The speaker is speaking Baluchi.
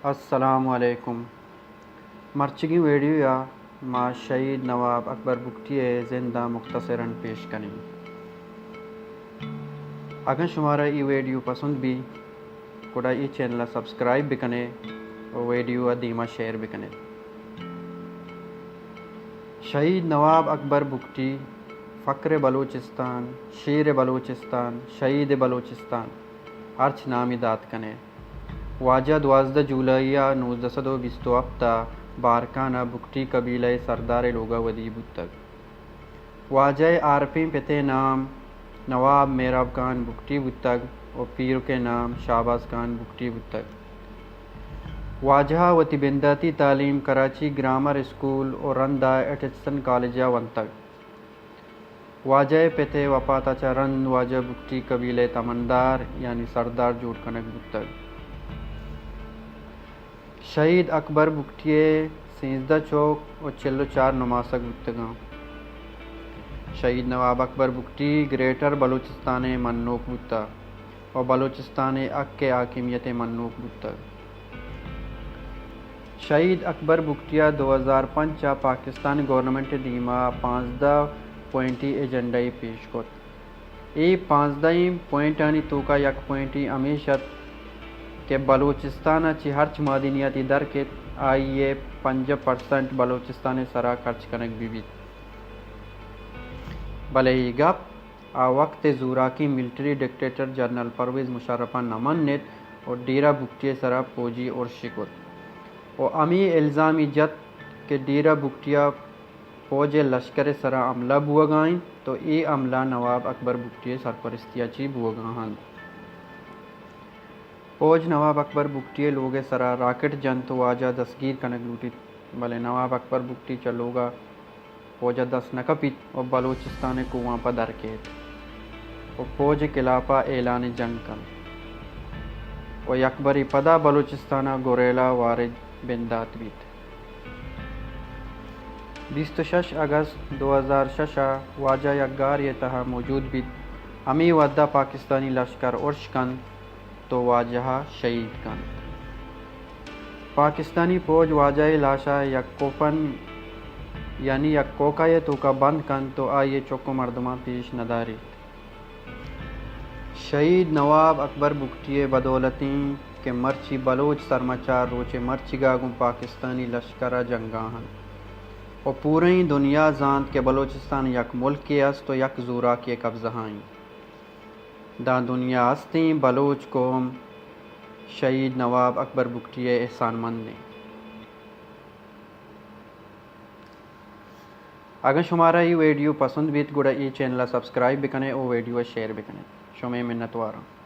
السلام علیکم۔ مرچگیں ویڈیو ءَ ما شہید نواب اکبر بگٹی ءِ زند ءَ مختصراً پیش کنیں۔ اگاں شمارا اے ویڈیو پسند بی، گڑا اے چینل ءَ سبسکرائب بکنے ءُ ویڈیو ءَ دیما شیئر بکنے۔ شہید نواب اکبر بگٹی، فخر بلوچستان، شیر بلوچستان، شہید بلوچستان، ہرچ نامی دات کنے۔ واجہ دوازدہ جولائی ءَ نوزدہ سد ءُ بیست ءُ ہپت ءَ بارکھان ءَ بگٹی قبیلہ ءِ سردار ءِ لوگ ءَ ودی بوتگ۔ واجہ ءِ آرپیں پت ءِ نام نواب مہراب خان بگٹی بوتگ ءُ پیرک ءِ نام شہباز خان بگٹی بوتگ۔ واجہ ءَ وتی بنداتی تعلیم کراچی گرامر اسکول ءُ رند ءَ ایٹسن کالج ءَ ونتگ۔ واجہ ءِ پت ءِ وپات ءَ چہ رند واجہ بگٹی قبیلہ ءِ تمندار یعنی سردار جوڑ کنگ بوتگ۔ شہید اکبر بگٹی ءِ سیزدہ چک ءُ چل ءُ چار نماسگ بوتگاں۔ شہید نواب اکبر بگٹی گریٹر بلوچستان ءِ منوک بوتگ ءُ بلوچستان ءِ حق ءِ حاکمیت ءِ منوک بوتگ۔ شہید اکبر بگٹی ءَ دو ہزار پنچ ءَ پاکستان گورنمنٹ ءِ دیما پانزدہ پوائنٹی ایجنڈا یے پیش کت۔ اے پانزدہیں پوائنٹانی توکا یک پوائنٹے ہمیش ات کہ بلوچستان ءَ چہ ہرچ معدنیاتی در کیت، آئی ءِ پنجاہ پرسنٹ بلوچستان ءِ سرا خرچ کنگ بہ بیت۔ بلے اے گپ آ وقت ءِ زوراکیں ملٹری ڈکٹیٹر جنرل پرویز مشرف ءَ نہ منت ءُ ڈیرہ بگٹی ءِ سرا پوجی ارشے کت ءُ ہمے الزام ئے جت کہ ڈیرہ بگٹی ءَ پوج ءِ لشکر ءِ سرا حملہ بوگا انت ءُ اے حملہ نواب اکبر بگٹی ءِ سرپرستی ءَ چہ بوگا انت۔ پوج نواب اکبر بگٹی ءِ لوگ ءِ سرا راکٹ جنت ءُ واجہ ءَ دستگیر کنگ لوٹیت، بلے نواب اکبر بگٹی چہ لوگ ءَ پوج ءَ دست نہ کپیت ءُ بلوچستان ءِ کوہاں پہ در کیت ءُ پوج ءِ خلاف ءَ اعلان جنگ کنت ءُ یکبرے پدا بلوچستان ءَ گوریلا وار ءِ بندات بیت۔ بیست ءُ شش اگست دو ہزار شش ءَ واجہ یک گارے ءِ تہا موجود بیت۔ ہمے وھد ءَ پاکستانی لشکر ارش کنت تو واجہ ءَ شہید کنت۔ پاکستانی پوج واجہ ءِ لاش ءَ یک کوپن یعنی یک کوکا ءِ توکا بند کنت تو آئی ءِ چک ءُ مردماں پیش نہ داریت۔ شہید نواب اکبر بگٹی ءِ بدولت ایں کہ مرچی بلوچ سرمچار روچ ءِ مرچیگ ءَ گوں پاکستانی لشکر ءَ جنگ ءَ انت ءُ پورئیں دنیا زانت کہ بلوچستان یک ملکے است ءُ یک زوراکے ءِ قبضہ ءَ انت۔ داں دنیا ءَ استیں بلوچ قوم شہید نواب اکبر بگٹی ءِ احسان مند ایں۔ اگاں شمارا اے ویڈیو پسند بیت گڑا اے چینل ءَ سبسکرائب بکنے ءُ ویڈیو ءَ شیئر بکنے۔ شمئے منتواراں۔